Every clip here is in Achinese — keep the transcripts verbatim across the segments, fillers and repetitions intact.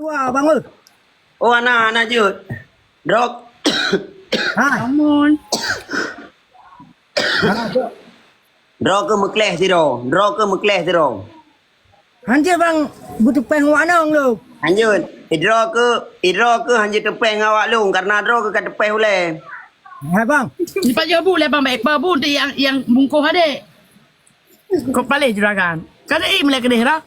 Wah, bangun. Oh, hana, hana jeuet. Droe. Ha. Bangun. Ha, jeuet. Droe keuh meukleh sidroe. Droe keuh meukleh sidroe. Hanjeuet bang beuteupéh ngon awak nong lôn. Hanjeuet. Idroe keuh, idroe keuh hanjeuet teupéh ngon awak lôn, karena droe keuh ka teupéh ulée. Hai bang. Dipajoh bu lé bang, baik pa bu tu yang, yang bungkôh adék. Kok paleh juragan. Kan i mulai keudeh dah.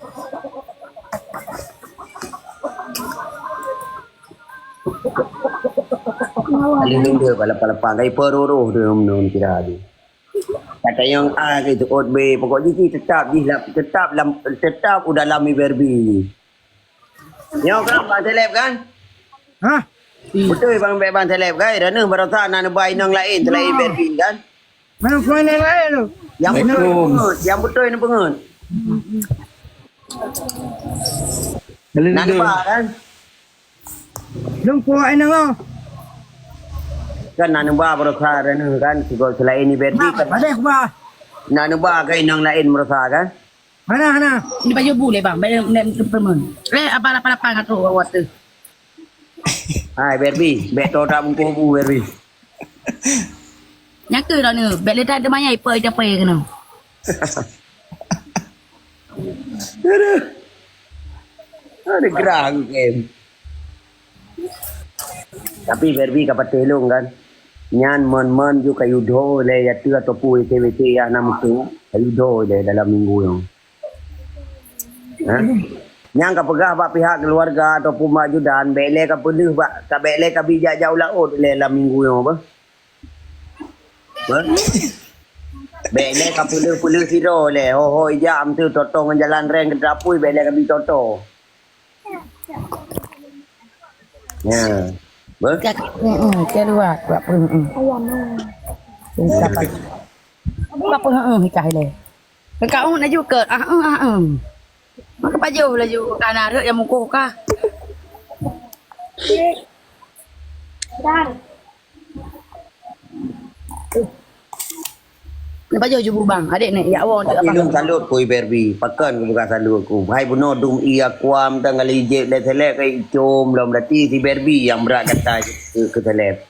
Paling rindu bak lapang-lapang, kai peuroroh tu meunurot kira tu. Kata nyang A ke tu ot B, pokok jih tetap jih lam, tetap lam, tetap u dalam Iberbi. Nyoe kan Bang Seleb kan? Hah? Beutôi bang, bèk Bang Seleb kan? Raneuk barosa na neuba inong laén seulaén Iberbi kan? Mana pun yang lain tu? Yang beutôi Assalamualaikum. Neupeungeut, yang beutôi neupeungeut. Halo, Na halo. Neuba kan? Lôn puak inong oh. Kan na neuba barosa raneuk kan, sigoe seulaén Iberbi kan. Padahal bah. Na neuba kan inong laén barosa kan? Hana, hana. Ini baju bu lé bang, bèk lé teumpeuen. Eh, apa lapan-lapan ka trok awak tu. Hai Berbi, bèk to tak bungkôh bu Berbi. Nyang keu dah ni, bèk lé tak teumanyai poi capai kena. Aduh. Ada gerah aku kem. Tapi Berbi ka patéh lôn kan. Nyan mon-mon ju kayu dho lé ya tu ataupun W T W T ya nam tu. Kayu dho lé dalam minggu nyoe. Ha? Nyang ka peugah bak pihak keuluwarga ataupun bak ajudan, bèk lé ka peuleuh bak, ka bèk lé ka bijak jak u laôt lé lam minggu nyoe beuh. Beuh. Bèk lé ka peuleuh-peuleuh sidroe lé, ho-ho ijak am teu toto ngon jalan reng keu teurapui, bèk lé ka bi toto. Ya. Beuh. Cak, heeh, cak luar, buat pun, heeh. Ayam, heeh. Apa pun, heeh, hikah ilé. Kau nak juga, ah, heeh, ah, heeh. Maka pajoh laju, kana rhot nyang mukoh kah. Dan. Ni pajoh ju bubang, adék ni, ya Allah, Tapi lôn salut ku Iberbi, pakon ku buka salut ku. Hai bunoe dum i akuam tang kali jép lé seleb kai icom lom, berarti si Berbi nyang brat gata ke, ke seleb.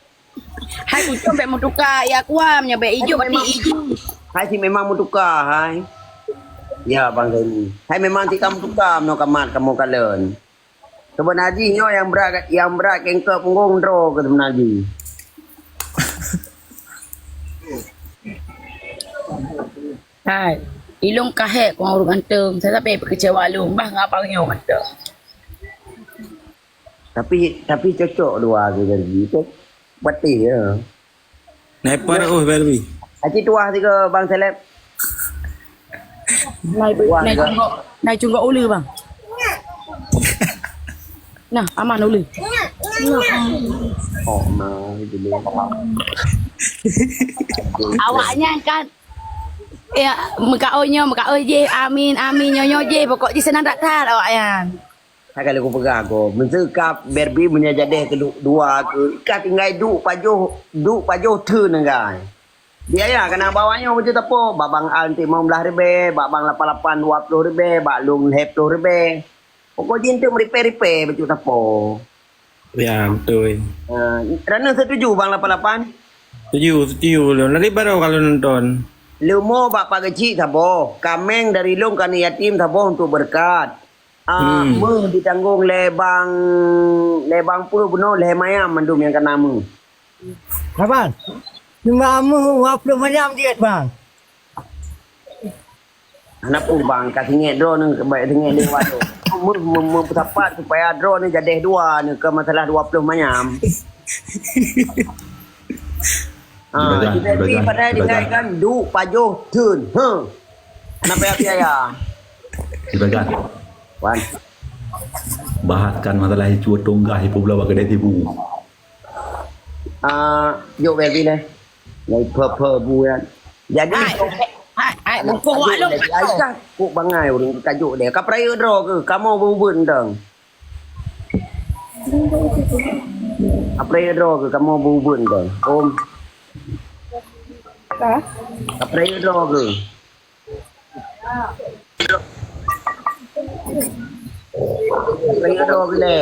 Hai kucom bèk meutuka, ya akuam nyoe bèk ijuk pati ijuk. Hai si memang meutuka hai. Ya bang Zaini. Hai memang si ka meutuka meunoe kamat kamoe kalon. Seubeuna jih nyoe nyang brat, nyang brat kengkot punggong droe keu seubeuna jih. Hai, ilong kahek kong urut ganteng, tetapi kecewa lom bah ngapa nyoe ganteng. Tapi tapi cocok dua ke Berbi tu. Betul ya. Sniper oh Berbi. Aci tuah tiga bang seleb. Nai nai cunggok, nai cunggok ulu bang. Nah, aman ulu. Oh, nah, itu dia. Awaknya kan ya meukaoi nyoe meukaoi jih amin amin nyoe nyoe jih pokok jih senang that-that awaknyan. Hai ka lheueh kupeugah ko, meuseu ka Berbi meunyoe jadeh keu dua keu, ka tinggai duek pajoh, duek pajoh theun tinggai. Biaya kana bawah nyoe beujeuet tapo, bak bang Al ti limong blaih ribèe, bak bang lapan lapan dua ploh ribèe, bak lôn lhèe ploh ribèe. Pokok jih enteuk meuripèe-ripèe beujeuet tapo. Ya, beutôi. Ha, raneuk setuju bang lapan lapan? Setuju, setuju lôn. Dari baru kalau nonton. Leumo bak Pak Geuchik saboh, kaméng dari lôn keu aneuk yatim saboh untuk beureukat. Ah, hmm. Meuh ditanggong lé bang, lé bang peue bunoe lhèe mayam mandum nyang kana meuh. Saban. Cuma meuh dua ploh mayam jeuet, bang. Hana peue bang, ka singèt droeneuh, ka baik singèt lewat tu. Meuh, meuh, meuh, meusapat supaya droeneuh jadeh dua neuh keu masalah dua ploh mayam. Ha, Ibrahim, kita pi Ibrahim, padahal Ibrahim. Tinggal kan duek pajoh theun. Huh. Kenapa ya biaya? Ibrahim. Wan. Bahaskan masalah isu tonggah ibu belah bak kedai tibu. Ah, jok Berbi lah. Nyai phe-phe bu kan. Jadi hai, hai, hai, buku awak lu. Ai kan kok bangai urang kajuk dia. Ka peraya droe ke? Kamoe beubeuet entong. Ka peraya droe ke? Kamoe beubeuet entong. Om. Ka? Ka peraya droe ke? Lagi ada orang gila.